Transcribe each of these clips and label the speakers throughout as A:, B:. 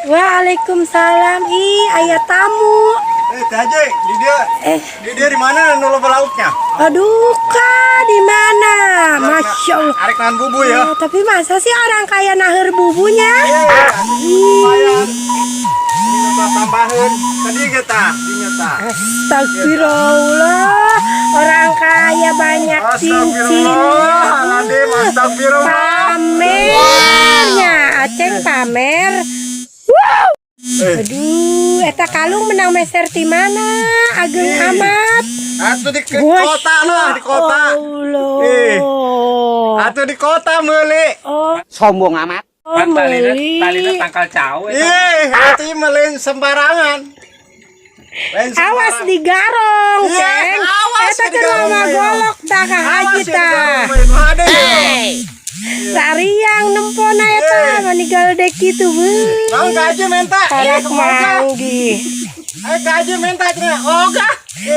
A: Waalaikumsalam. Ih, aya tamu.
B: Eh, Teh Haji, di dia.
A: Eh.
B: Di dia di mana nu loba lauknya?
A: Aduh, Kak, di mana? Masya Allah.
B: Arek nahan bubu ya.
A: Oh, tapi masa sih orang kaya naheur bubunya?
B: Lumayan. Ini udah tambahan. Tadi kita, dinya tah.
A: Astagfirullah. Orang kaya banyak cincin.
B: Astagfirullahaladzim, astagfirullah.
A: Pamernya, Aceng pamer.
B: Eh,
A: Aduh, eta kalung menang meser di mana? Ageng
B: Ih.
A: amat.
B: Atuh di kota lah, di kota.
A: Allah.
B: Eh. Atuh di kota meuli.
A: Oh,
C: Sombong amat.
A: oh
D: Kan talina
A: meuli.
D: Talina tangkal cau eta.
B: Ih, atuh ieu mah lain sembarangan. Lain
A: Awas
B: sembarangan.
A: Digarong,
B: Iya,
A: Ceng.
B: awas
A: Eta keur
B: digarong,
A: mama
B: ya.
A: golok tah ka haji
B: Awas ya
A: tah.
B: digarong, mah. Nu hade ya.
A: Sariang nempona eta
B: Eh.
A: meninggal dek kitu beuh.
B: Naon ka haji menta? Eh,
A: Karek
B: ogah.
A: manggih.
B: Eh, ka haji menta cenah. Ogah. Eh,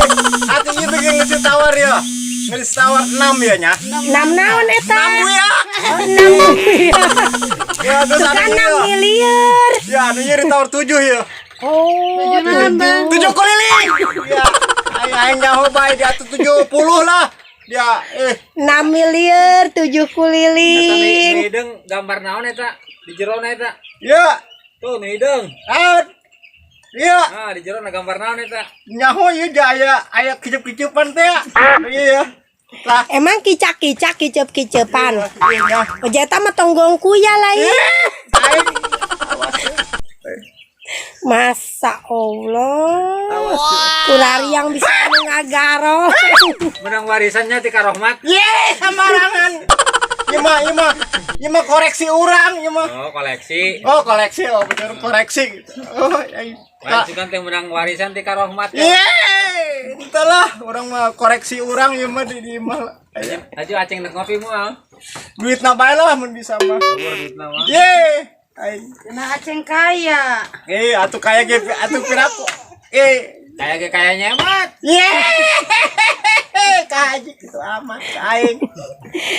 B: atuh ieu bikin geus tawar ya. Geus tawar 6 ya nya.
A: Enam naon eta?
B: 6 ya.
A: Oh, 6 miliar.
B: Ya, terus
A: Tuh
B: anu
A: kan 6
B: ieu.
A: miliar.
B: Ya, anu ieu ditawar 7 ya.
A: Oh, 7.
B: 7 keliling. Ya, aing aing nyaho bae di atuh 70 lah. Dia eh
A: 6 miliar, 7
D: Eta
A: kuliling.
D: nu hideung gambar naon eta? Di jerona eta.
B: Ya.
D: Tuh nu hideung.
B: Ah. Iya,
D: Ah, di jerona gambar naon eta?
B: Nyaho ieu ge aya aya kicup-kicupan teh. Iya. Lah,
A: Emang kicak-kicak kicep-kicepan.
B: Iya nya.
A: Oh, eta mah tonggong kuya lah ya.
B: Aing
A: Masa Allah. Kurariang bisa ngagarong.
D: Menang warisannya ti Karohmat.
B: Ye, sembarangan. Ieu mah ieu mah ieu mah koleksi urang ieu mah.
D: Oh, koleksi.
B: Oh, koleksi, oh bener koleksi. Oh, aing.
D: Lain sugan teh menang warisan ti Karohmat.
B: Ye, entahlah urang mah koleksi urang ieu mah di mah.
D: Haji Aceng nek ngopi moal.
B: Duitna bae lah mun bisa mah.
D: Kabur duitna mah.
B: Ye, aing.
E: Nah, Aceng kaya.
B: Eh, atuh kaya ge atuh piraku. Eh,
D: Kaya ge kaya nyemat.
B: Ye. Kaji gitu amat aing.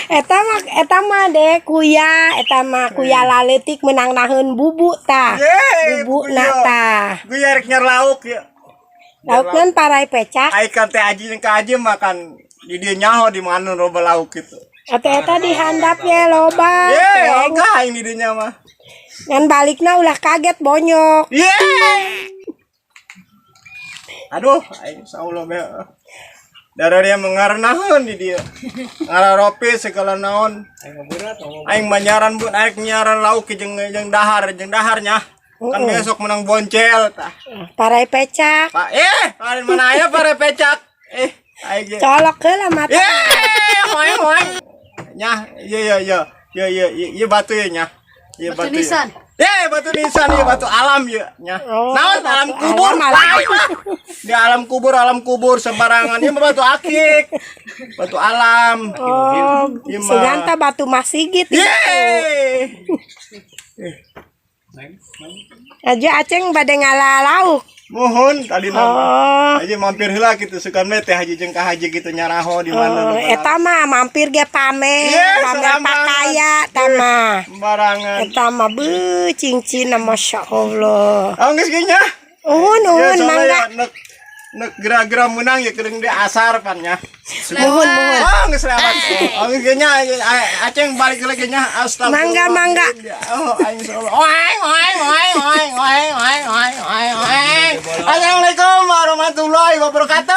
A: Eta mah deh kuya, eta mah kuya laletik menang naheun bubu tah.
B: Ye,
A: Bubu
B: kuya.
A: na tah.
B: Gue rek nyer lauk ya.
A: Lauk kan parai pecak.
B: Aing kan teh aji jeung ka aji makan di dieu nyaho di mana loba lauk gitu.
A: Atau eta di handapnya loba.
B: Ye,
A: Ceng.
B: ogah aing di dinya mah.
A: Ngan balikna ulah kaget bonyok.
B: Ye. Aduh, aing insyaallah be. Darah dia mengarnaheun di dieu. Ngararopi segala naon. Aing mah nyaran bun, aing nyaran lauk jeung jeung dahar, jeung daharnya. Kan besok menang boncel tah.
A: Parai pecak.
B: Pak, eh, paling mana aya pare pecak. Eh, aing ge.
A: Colok heula mata.
B: Ye, hoeng hoeng. Nyah, iya iya iya. Iya iya iya iya batu ya nyah. Iya
E: Batu
B: ya.
E: nisan.
B: Ye, batu nisan ya batu alam ya nyah.
A: Oh,
B: Naon
A: batu
B: alam kubur?
A: alam, alam.
B: Lain mah. Di alam kubur sembarangan. Ieu mah batu akik. Batu alam.
A: Oh,
B: Ieu mah.
A: suganta batu masigit
B: Ye.
A: itu. Aja Aceng bade ngala lauk.
B: Mohon tadi nama.
A: Oh.
B: Aja mampir heula gitu suka teh haji jeung ka haji gitu nyaraho di mana.
A: Oh, eta mah mampir ge pamer,
B: Ye,
A: pamer
B: serambangan.
A: pakaya eta mah.
B: Sembarangan.
A: Eta mah beuh cincin Masya Allah.
B: Oh, geus ge nya.
A: Uhun
B: Ya,
A: uhun
B: soalnya
A: mangga.
B: ya, nek nek geura-geura menang ya keudeung di asar pan nya.
A: Muhun muhun.
B: Oh, geus lewat. Oh, geus ge nya Aceng balik lagi nya. Astagfirullah.
A: Mangga, mangga.
B: Oh, aing insyaallah. Oeng oeng oeng oeng oeng oeng oeng oeng oeng. Assalamualaikum warahmatullahi wabarakatuh.